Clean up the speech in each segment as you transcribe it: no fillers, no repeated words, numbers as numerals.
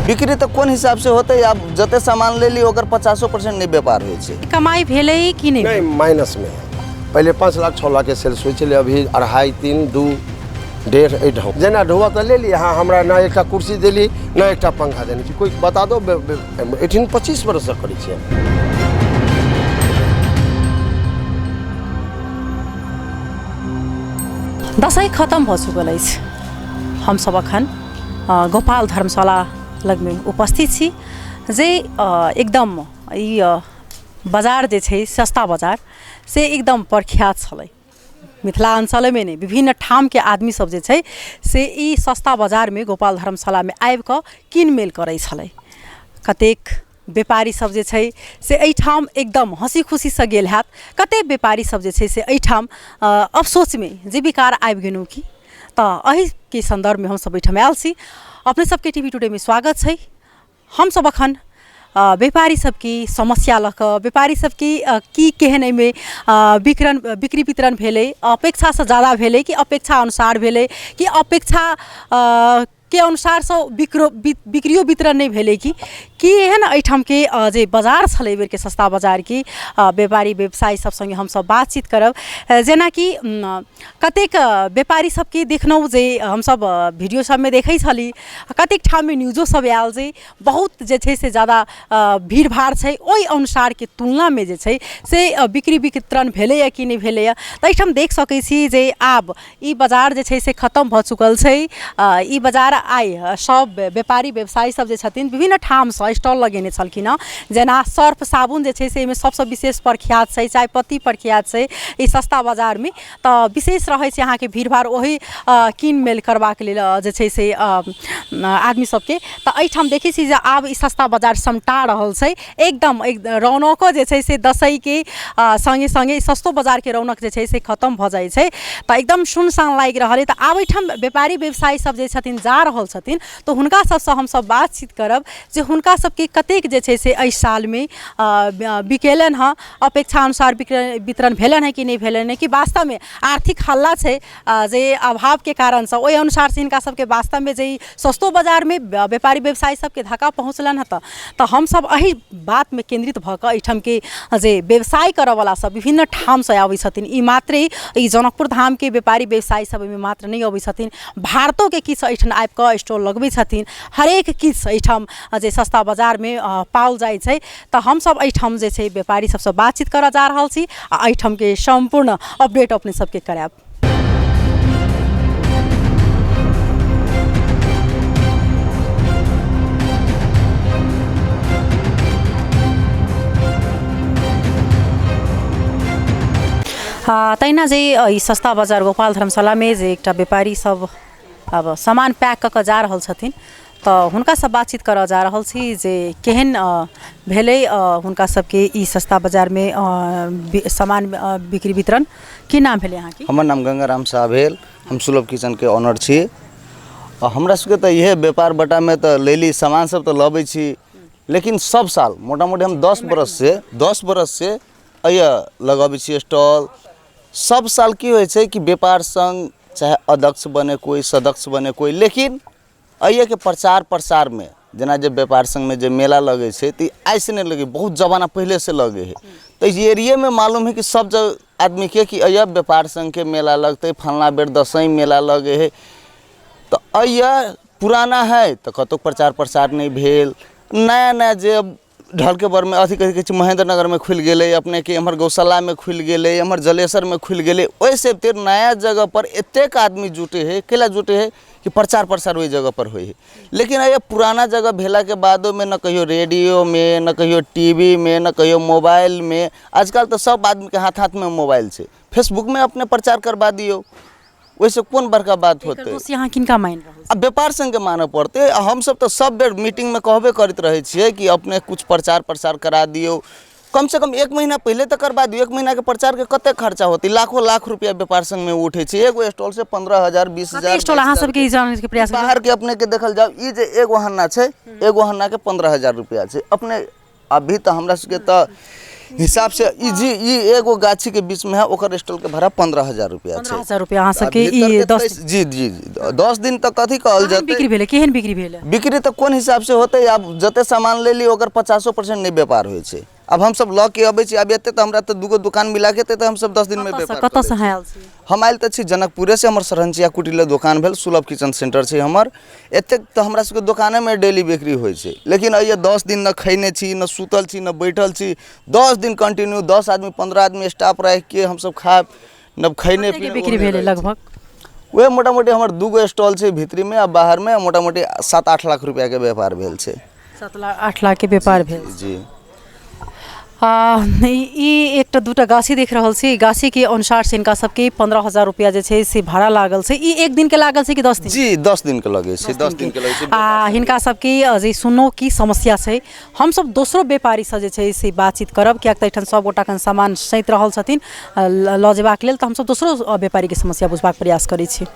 बिक्री तऽ कोन हिसाबसँ होतै? आब जते सामान लेली ओकर 50% नहि व्यापार होइ छै। कमाइ भेलै कि नहि? नहीं, माइनस में है। पहले 5 लाख 6 लाख के सेल्स होइ छलै, अभी 2.5 3 2 1.5 एहि जेना ढोआ तऽ लेली। अहाँ हमरा ना एकटा कुर्सी देली ना एकटा पंखा देने छी। कोइ बता दो, एहिठिन 25 बरससँ करै छियै। दसैँ खतम भऽ चुकल अछि। हमसब अखन गोपाल धर्मशाला लगमे उपस्थित छी, जे एकदम ई बाजार जे छै सस्ता बाजार से एकदम प्रख्यात छलै। मिथिलाञ्चलेमे नहि, विभिन्न ठामके आदमी सब जे छै से ई सस्ता बाजारमे गोपाल धर्मशालामे आबिकऽ किनमेल करै छलै। कतेक व्यापारी सब जे छै से एहिठाम एकदम हँसी खुशीसँ गेल हैत, कतेक व्यापारी सब जे छै से एहिठाम अफसोसमे जे बेकार आबि गेलहुँ की। तऽ एहिके सन्दर्भमे हमसब एहिठाम आयल छी। अपने सबके टी वी टुडेमे स्वागत छै। हमसब अखन व्यापारी सबके समस्या लऽ कऽ, व्यापारी सबके की केहन एहिमे विकरण बिक्री वितरण भेलै, अपेक्षासँ जादा भेलै कि अपेक्षा अनुसार भेलै कि अपेक्षा के अनुसारसँ बिक्रो बिक्रियो वितरण नहि भेलै, कि की एहन एहिठामके जे बाजार छलै एहिबेरके सस्ता बाजारके व्यापारी व्यवसायी सब सङ्गे हमसब बातचीत करब। जेनाकि कतेक व्यापारी सबके देखलहुँ जे हमसब वीडियो सबमे देखै छली, कतेक ठाममे न्यूजो सब आयल जे बहुत जे छै से जादा भीड़ भाड़ छै, ओहि अनुसारके तुलनामे जे छै से बिक्री वितरण भेलैए कि नहि भेलैए। तऽ एहिठाम देख सकै छी जे आब ई बाजार जे छै से खतम भऽ चुकल छै। ई बाजार आइ सब व्यापारी व्यवसायी सब जे छथिन विभिन्न ठामसँ स्टॉल लगेने छलखिन हँ। जेना सर्फ साबुन जे छै से एहिमे सबसँ विशेष प्रख्यात छै, चायपत्ती प्रख्यात छै ई सस्ता बाजारमे। तऽ विशेष रहै छै अहाँके भीड़ भाड़ ओहि कीन मेल करबाक लेल जे छै से आदमी सबके। तऽ एहिठाम देखै छी जे आब ई सस्ता बाजार समटा रहल छै एकदम। एक रौनको जे छै से दसैँके सङ्गे सङ्गे सस्तो बाजारके रौनक जे छै से खतम भऽ जाइ छै, तऽ एकदम सुनसान लागि रहल अइ। तऽ आब एहिठाम व्यापारी व्यवसायी सब जे छथिन जा रहल छथिन, तऽ हुनका सबसँ हमसब बातचीत करब जे हुनका सबके कतेक जे छै से एहि सालमे बिकेलनि हँ, अपेक्षा अनुसार वितरण भेलनि हँ कि नहि भेलनि हँ, कि वास्तवमे आर्थिक हल्ला छै जे अभावके कारणसँ ओहि अनुसारसँ हिनका सबके वास्तवमे जे ई सस्तो बाजारमे व्यापारी व्यवसायी सबके धक्का पहुँचलनि हँ। तऽ हमसब एहि बातमे केन्द्रित भऽ कऽ एहिठामके जे व्यवसाय करऽवला सब विभिन्न ठामसँ अबै छथिन, ई मात्रे ई जनकपुर धामके व्यापारी व्यवसायी सब एहिमे मात्र नहि अबै छथिन, भारतोके किछु एहिठाम आबिकऽ स्टॉल लगबै छथिन। हरेक किछु एहिठाम जे सस्ता बाजारमे पाओल जाइ छै। तऽ हमसब एहिठाम जे छै व्यापारी सबसँ बातचीत करऽ जा रहल छी आ एहिठामके सम्पूर्ण अपडेट अपने सबके करायब। तहिना जे ई सस्ता बाजार गोपाल धर्मशालामे जे एकटा व्यापारी सब अब सामान पैक कऽ कऽ जा रहल छथिन, तऽ हुनकासँ बातचीत करऽ जा रहल छी जे केहन भेलै हुनका सबके ई सस्ता बाजारमे सामान बिक्री वितरण। की नाम भेलै अहाँके? हमर नाम गंगाराम साह भेल, हम सुलभ किचनके ऑनर छी। आ हमरा सबके तऽ इएह व्यापार बटामे तऽ लेली सामान सब तऽ लबै छी, लेकिन सब साल मोटा मोटी हम 10 बरससँ 10 बरससँ एहि लगबै छी स्टॉल। सब साल की होइ छै कि व्यापार संघ चाहे अध्यक्ष बने कोइ, सदस्य बने कोइ, लेकिन एहिके प्रचार प्रसारमे जेना जे व्यापार संघमे जे मेला लगै छै तऽ ई आइसँ नहि लगै, बहुत जमाना पहिलेसँ लगै हइ। तऽ ई एरियेमे मालूम हइ कि सब जगह आदमीके कि एहिया व्यापार संघके मेला लगतै, फल्लाँ बेर दसैँ मेला लगै हइ। तऽ एहिया पुराना हइ तऽ कतहु प्रचार प्रसार नहि भेल। नया नया जे ढलके बरमे अथी कथी कहै छै महेन्द्र नगरमे खुलि गेलै, अपनेके एम्हर गौशालामे खुलि गेलै, एम्हर जलेसरमे खुलि गेलै, ओहिसँ एतेक नया जगहपर एतेक आदमी जुटै हइ। कैला जुटै हइ कि प्रचार प्रसार ओहि जगहपर होइ हइ। लेकिन एहि पुराना जगह भेलाके बादोमे ने कहियो रेडियोमे, ने कहियो टी वी मे, ने कहियो मोबाइलमे, आजकल तऽ सब आदमीके हाथ हाथमे मोबाइल छै, फेसबुकमे अपने प्रचार करबा दियौ, ओहिसँ कोन बड़का बात एकर होतै? दोषी अहाँ किनका मानि रहल छी? आ व्यापार संघके मानऽ पड़तै। आ हमसब तऽ सब बेर मीटिंगमे कहबे करैत रहै छियै कि अपने किछु प्रचार प्रसार करा दियौ, कमसँ कम एक महीना पहिले तऽ करबा दियौ। एक महीनाके प्रचारके कतेक खर्चा होतै? लाखो लाख रुपैआ व्यापार संघमे उठै छै। एगो स्टॉलसँ 15,000 20,000 कते स्टॉल अहाँ सबके ई जानैके प्रयास करू। बाहरके अपनेके देखल जाउ, ई जे एगो हन्ना छै, एगो हन्नाके 15,000 रुपैआ छै अपने। अभी तऽ हमरा सबके तऽ हिसाब से ई जी ई एगो गाछी के बीच में है, ओकर स्टॉल के भाड़ा 15,000 रुपया छै। 15,000 रुपया अहाँ आ सबके भीतर ई के 10 23 जी जी जी, 10 दिन तक कथी कहल केहन जेतै। बिक्री भेलै, केहन बिक्री भेलै? बिक्री तऽ कोन हिसाबसँ होतै, आब जते सामान लेली ओकर 50% नहि व्यापार होइ छै। आब हमसब लऽ के अबै छी, आब एते तऽ हमरा तऽ दूगो दुकान मिला के एते तऽ हमसब 10 दिनमे कतऽसँ व्यापार कऽ कतऽसँ लै छी। अहाँ आयल छी? हम आयल तऽ छी जनकपुरेसँ, हमर सरहनचिया कुटीले दोकान भेल, सुलभ किचन सेंटर छै हमर। एतेक तऽ हमरा सबके दोकानेमे डेली बिक्री होइ छै, लेकिन अइए 10 दिन न खयने छी, न सुतल छी, न बैठल छी। 10 दिन कंटिन्यू 10 आदमी 15 आदमी स्टाफ राखिके हमसब खायब न खयने कतेक पीने बिक्री भेलै लगभग? वएह मोटा मोटी हमर दूगो स्टॉल छै भीतरीमे आ बाहरमे, मोटा मोटी 7-8 लाख रुपैआके व्यापार भेल छै। 7 लाख 8 लाखके व्यापार भेल। जी। ई एकटा दूटा गाछी देख रहल छी, गाछीके अनुसार से हिनका सबके 15,000 रुपया जे छै से भाड़ा लागल छै। ई एक दिनके लागल छै कि 10 दिन? जी 10 दिनके लगै छै, 10 दिनके लगै छै। आ हिनका सबके जे सुनो की समस्या छै, हमसब दोसरो व्यापारीसँ जे छै से बातचीत करब, किएक तऽ एहिठाम सबगोटा एखन सामान सैंत रहल छथिन लऽ जेबाक लेल, तऽ हमसब दोसरो व्यापारीके समस्या बुझबाक प्रयास करै छी।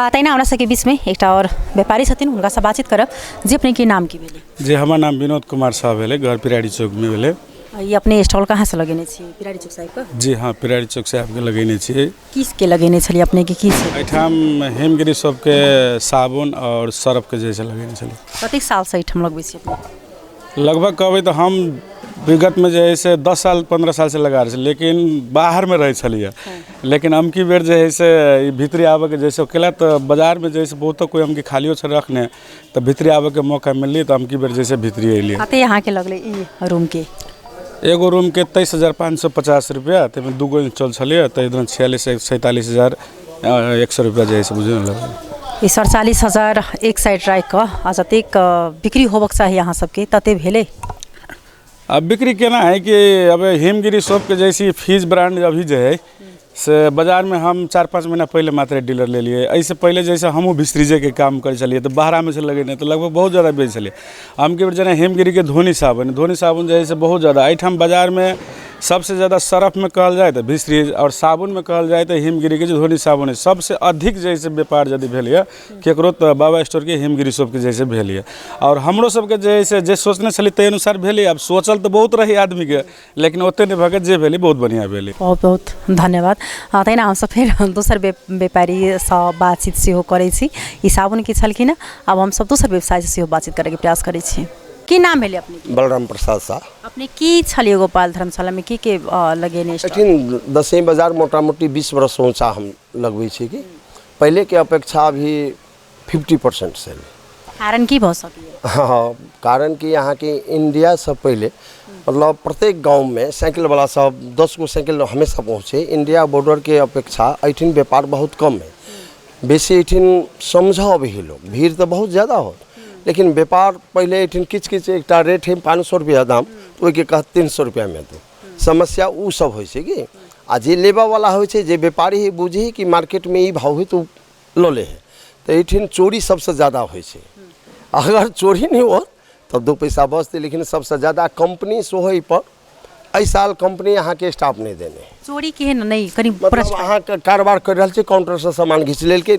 तहिना हमरा सबके बीचमे एकटा आओर व्यापारी छथिन, हुनकासँ बातचीत करब। जे अपनेके नाम की भेलै? जी हमर नाम विनोद कुमार साह भेलै, घर पिरारी चौकमे भेलै। ई अपने स्टॉल कहाँसँ लगेने छी? पिरारी चौक साहिबके? जी हाँ, पिरारी चौक से आबिके लगेने छियै। किसके लगेने छलियै अपनेके, की छै? एहिठाम हेमगिरी सबके साबुन आओर सर्फके जे छै लगेने छलियै। कतेक सालसँ एहिठाम लगबै छी अपने? लगभग कहबै तऽ हम विगतमे जे है से 10 साल 15 सालसँ लगा रहल छी, लेकिन बाहरमे रहै छलियै। लेकिन अमकी बेर जे है से ई भीतरी आबऽके जैसे केला तऽ बाजारमे जे है से बहुतो कोइ अमकी खालियो छै रखने, तऽ भीतरी आबऽके मौका मिललै तऽ अमकी बेर जे भीतरी अयलियै। कते अहाँके लगलै ई रूमके? एगो रूमके 23,550 रुपैआ, ताहिमे दूगो इंस्टॉल छलैए, ताहि दौरान 46,47,100 रुपैआ जे है से बुझियौ ने लगलै। ई 47,000 एक साइड राखि कऽ आ जतेक बिक्री होबक चाही अहाँ सबके तते भेलै? अब बिक्री केना है कि अब हिमगिरी सोपके जैसे फीज ब्रांड अभी जे है से बाजारमे हम 4-5 महीना पहिले मात्र डीलर लेलियै। एहिसँ पहिले जैसे हमहूँ भिस्त्रीजेके काम करै छलियै तऽ बाहरामे से लगेने तऽ लगभग बहुत ज्यादा बेचै छलियै। हम की जेना हिमगिरीके धोनी साबुन, धोनी साबुन जे है से बहुत ज्यादा एहिठाम बाजारमे सबसँ ज्यादा सर्फमे कहल जाय तऽ भिस्त्रीज आओर साबुनमे कहल जाय तऽ हिमगिरीके जे धोनी साबुन है सबसँ अधिक जे है से व्यापार यदि भेल यऽ केकरो तऽ बाबा स्टोरके हिमगिरी सोपके जे है से भेल यऽ। आओर हमरो सबके जे है से जे सोचने छलियै ताहि अनुसार भेलै। आब सोचल तऽ बहुत रही आदमीके, लेकिन ओते नहि भऽ गेल, जे भेलै बहुत बढ़िआँ भेलै। बहुत बहुत धन्यवाद। तहिना हमसब फेर दोसर व्यापारीसँ बातचीत सेहो करै छी। ई साबुनके छलखिन हँ, आब हमसब दोसर व्यवसायसँ सेहो बातचीत करैके प्रयास करै छी। की नाम भेलै अपनेके? बलराम प्रसाद साह। अपने की छलियै गोपाल धर्मशालामे की के लगेने स्टॉल? एखन दसई बाजार मोटा मोटी 20 बरस ऊँचा हम लगबै छी कि पहिलेके अपेक्षा अभी 50% सेल। कारण की भऽ सकैए? हाँ, कारण कि अहाँके इंडियासँ पहिले मतलब प्रत्येक गाँवमे साइकिलवला सब 10 गो साइकिल हमेशा पहुँचै। इंडिया बॉर्डरके अपेक्षा एहिठिन व्यापार बहुत कम है, बेसी एहिठिन समझऽ अबै है लोग, भीड़ तऽ बहुत ज्यादा होत, लेकिन व्यापार पहिले एहिठिन किछु किछु एकटा रेट है 500 रुपैआ दाम, ओहिके कहत 300 रुपैआमे दू। समस्या ओ सब होइ छै कि आ जे लेबऽवला होइ छै, जे व्यापारी है बुझै कि मार्केटमे ई भाव है तऽ ओ लऽ लै है। तऽ एहिठिन चोरी सबसँ ज्यादा होइ छै, अगर चोरी नहि होत तब 2 पैसा बचतै, लेकिन सबसँ ज्यादा कम्पनी सेहो एहिपर एहि साल कम्पनी अहाँके स्टाफ नहि देने है। चोरी केहन नहि कनि मतलब प्रश्न। अहाँके कारोबार करि रहल छै, काउंटरसँ सामान घीच लेलकै,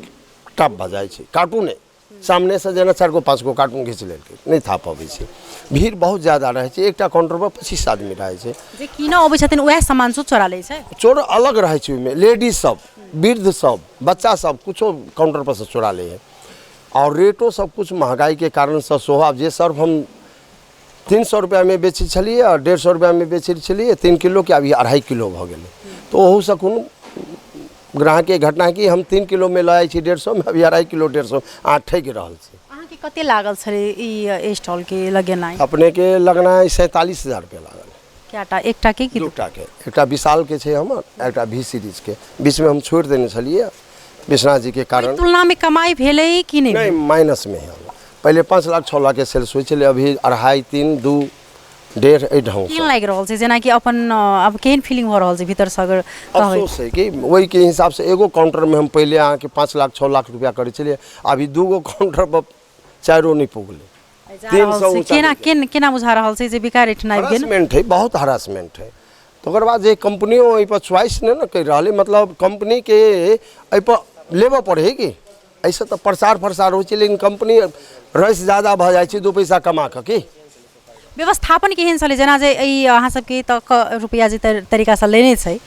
टप भऽ जाइ छै, कार्टूने सामनेसँ जेना 4 गो 5 गो कार्टून घीच लेलकै, नहि था पबै छै। भीड़ बहुत ज्यादा रहै छै, एकटा काउंटरपर 25 आदमी रहै छै। जे कीनऽ अबै छथिन उएह सामान सब चोरा लै छै। चोर अलग रहै छै, ओहिमे लेडीज सब, वृद्ध सब, बच्चा सब कुछो काउंटर पर से चोरा लै है। आओर रेटो सब कुछ महगाइके कारणसँ सेहो आब जे सर्फ हम 300 रुपैआमे बेचै छलियै आओर 150 रुपैआमे बेचै छलियै 3 किलोके, अभी 2.5 किलो भऽ गेलै। तऽ ओहूसँ कोनो ग्राहकके घटना कि हम 3 किलोमे लऽ जाइ छी 150मे, अभी 2.5 किलो 150 अहाँ ठकि रहल छी। अहाँके कते लागल छलै ई स्टॉलके लगेनाइ? अपनेके लगनाइ 47,000 रुपैआ लागल। कएटा, एकटा के कि दूटा के? एकटा विशालके छै हमर, एकटा भी सीरीजके। बीचमे हम छोड़ि देने छलियै विश्वनाथ जीके कारण। तुलनामे कमाइ भेलै कि नहि? नहि, माइनसमे है। पहिले 5 लाख 6 लाखके सेल्स होइ छलै, अभी 2.5 3 2 1.5 एहि ढङ्गसँ। केहन लागि रहल छै जेनाकि अपन आब केहन फीलिंग भऽ रहल छै भीतरसँ अगर कहबै? अफसोस है कि ओहिके हिसाबसँ एगो काउंटरमे हम पहिले अहाँके 5 लाख 6 लाख रुपैआ करै छलियै, अभी 2 गो काउंटर पर 4 नहि पुगलै। जा रहल 300 छै। ऊँचा केना नहि। केना बुझा रहल छै जे बिका रेट आबि गेल? हरासमेंट है, बहुत हरासमेंट है। तकर बाद जे कम्पनियो एहिपर च्वाइस नहि ने करि रहल अइ, मतलब कम्पनीके एहिपर लेबऽ पड़ै हइ कि एहिसँ तऽ प्रचार प्रसार होइ छै, लेकिन कम्पनी रस जादा भऽ जाइ छै 2 पैसा कमा कऽ की। व्यवस्थापन केहन छलै? जेना जे एहि अहाँ सबके तऽ रुपैआ जे तरीकासँ लेने छै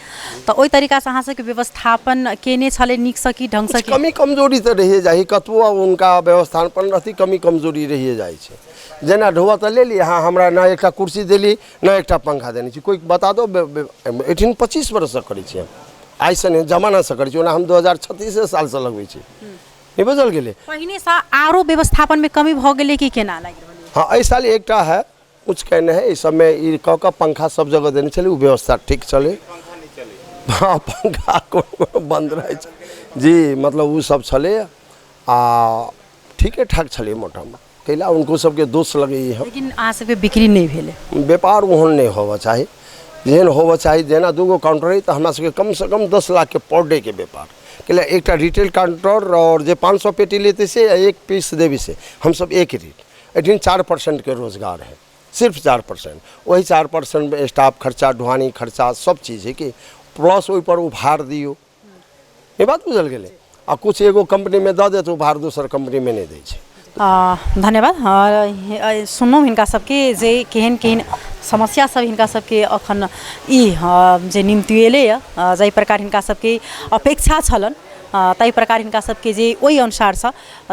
तऽ ओहि तरीकासँ अहाँ सबके व्यवस्थापन केने छलै नीकसँ कि ढङ्गसँ? किछु कमी कमजोरी तऽ रहिए जाइ हइ, कतबो हुनका व्यवस्थापन रहतै कमी कमजोरी रहिए जाइ छै। जेना ढोआ तऽ लेली अहाँ, हमरा ने एकटा कुर्सी देली ने एकटा पंखा देने छी, कोइ बता दो। एहिठिन 25 बरससँ करै छी हम, आइसँ नहि, जमानासँ करै छी। ओना हम 2036 सालसँ लगबै छी, नहि बुझल गेलै? पहिनेसँ आरो व्यवस्थापनमे कमी भऽ गेलै कि केना लागि रहल अइ? हँ, एहि साल एकटा है कुछ केने है एहि सबमे, ई कऽ कऽ पंखा सब जगह देने छलै, ओ व्यवस्था ठीक छलै। हँ, पंखा कोनो कोनो बन्द रहै छै जी, मतलब ओ सब छलै आ ठीके ठाक छलै मोटा मोटी, कैला हुनको सबके दोष लगैए हम। लेकिन अहाँ सबके बिक्री नहि भेलै? व्यापार ओहन नहि होबऽ चाही जेहन होबऽ चाही। जेना 2 गो काउंटर अइ तऽ हमरा सबके कमसँ कम 10 लाखके पर डे के व्यापार, कैला एकटा रिटेल काउंटर आओर जे 500 पेटी लेतै से आ 1 पीस देबै से हमसब एक रेट। एहिठिन 4%के रोजगार है, सिर्फ 4%। ओहि 4%मे स्टाफ खर्चा, ढुआनी खर्चा, सब चीज है कि प्लस ओहिपर उपहार दियौ, ई बात बुझल गेलै? आ किछु एगो कम्पनीमे दऽ देत उपहार, दोसर कम्पनीमे नहि दै छै। धन्यवाद। सुनलहुँ हिनका सबके जे केहन केहन समस्या सब हिनका सबके अखन ई जे निमतिएलै जाहि प्रकार हिनका सबके अपेक्षा छलनि ताहि प्रकार हिनका सबके जे ओहि अनुसारसँ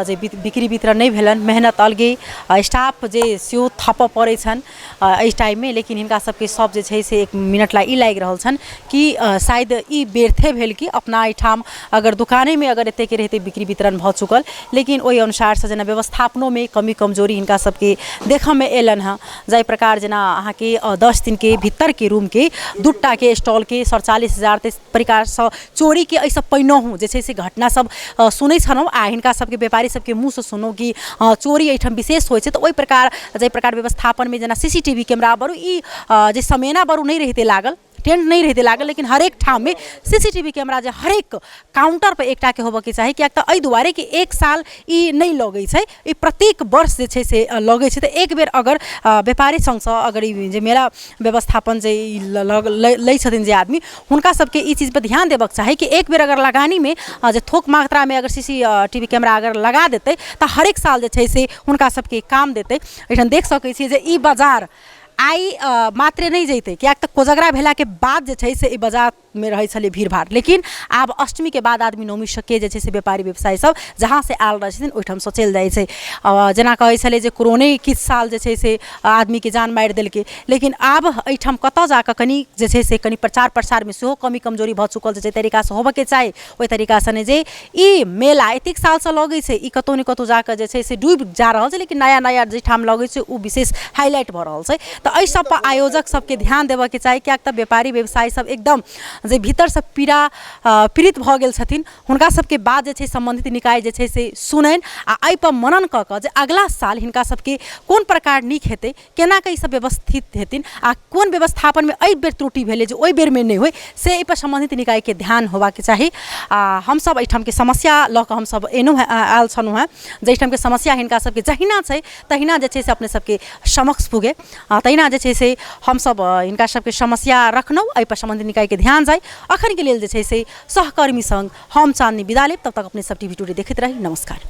जे बिक्री वितरण नहि भेलनि। मेहनत अलगे, स्टाफ जे सेहो थपऽ पड़ै छनि एहि टाइममे, लेकिन हिनका सबके सब जे छै से एक मिनट ला ई लागि रहल छनि कि शायद ई व्यर्थे भेल कि अपना एहिठाम अगर दोकानेमे अगर एतेकके रहितै बिक्री वितरण भऽ चुकल। लेकिन ओहि अनुसारसँ जेना व्यवस्थापनोमे कमी कमजोरी हिनका सबके देखऽमे अयलनि हँ, जाहि प्रकार जेना अहाँके 10 दिनके भीतरके रूमके 2टाके स्टॉलके 40.5 हजार ताहि प्रकारसँ चोरीके एहिसँ पहिनहुँ जे छै से घटना सब सुनै छलहुँ आ हिनका सबके व्यापारी सबके मुँहसँ सुनलहुँ कि चोरी एहिठाम विशेष होइ छै। तऽ ओहि प्रकार जाहि प्रकार व्यवस्थापनमे जेना सीसीटीवी कैमरा बरु ई जे समेना बरु नहि रहितै लागल, टेंट नहि रहितै लागल, लेकिन हरेक ठाममे सीसीटीवी कैमरा जे हरेक काउंटरपर एकटाके होबऽके चाही। किएक तऽ एहि दुआरे कि एक साल ई नहि लगै छै, ई प्रत्येक वर्ष जे छै से लगै छै। तऽ एक बेर अगर व्यापारी सङ्घसँ अगर ई जे मेला व्यवस्थापन जे ई लै छथिन जे आदमी, हुनका सबके ई चीजपर ध्यान देबऽके चाही कि एक बेर अगर लगानीमे जे थोक मात्रामे अगर सीसीटीवी कैमरा अगर लगा देतै तऽ हरेक साल जे छै से हुनका सबके काम देतै। एहिठाम देख सकै छियै जे ई बाजार आइ मात्रे नहि जैतै, किएक तऽ कोजगरा भेलाके बाद जे छै से ई बाजारमे रहै छलै भीड़ भाड़, लेकिन आब अष्टमीके बाद आदमी नवमी सबके जे छै से व्यापारी व्यवसायी सब जहाँसँ आयल रहै छथिन ओहिठामसँ चलि जाइ छै। जेना कहै छलै जे कोरोने किछु साल जे छै से आदमीके जान मारि देलकै, लेकिन आब एहिठाम कतऽ जाकऽ कनि जे छै से कनि प्रचार प्रसारमे सेहो कमी कमजोरी भऽ चुकल छै। जाहि तरीकासँ होबऽके चाही ओहि तरीकासँ नहि, जे ई मेला एतेक सालसँ लगै छै ई कतहु ने कतहु जाकऽ जे छै से डूबि जा रहल छै, लेकिन नया नया जाहिठाम लगै छै ओ विशेष हाइलाइट भऽ रहल छै। तऽ एहि सबपर आयोजक सबके ध्यान देबऽके चाही, किएक तऽ व्यापारी व्यवसायी सब एकदम जे भीतरसँ पीड़ा पीड़ित भऽ गेल छथिन, हुनका सबके बात जे छै सम्बन्धित निकाय जे छै से सुननि आ एहिपर मनन कऽ कऽ जे अगिला साल हिनका सबके कोन प्रकार नीक हेतै, केना कऽ ईसब व्यवस्थित हेथिन आ कोन व्यवस्थापनमे एहि बेर त्रुटि भेलै जे ओहि बेरमे नहि होइ, से एहिपर सम्बन्धित निकायके ध्यान होबाक चाही। आ हमसब एहिठामके समस्या लऽ कऽ हमसब एलहुँ हेँ, आयल छलहुँ हेँ, जाहिठामके समस्या हिनका सबके जहिना छै तहिना जे छै से अपने सबके समक्ष पुगे तहिना जे छै से हमसब हिनका सबके समस्या रखलहुँ। एहिपर सम्बन्धित निकायके ध्यान जाइ। अखनके लेल जे छै से सहकर्मी सङ्ग हम चाँदनी विदा लेब। तब तक अपने सब टीवी टुडे देखैत रही। नमस्कार।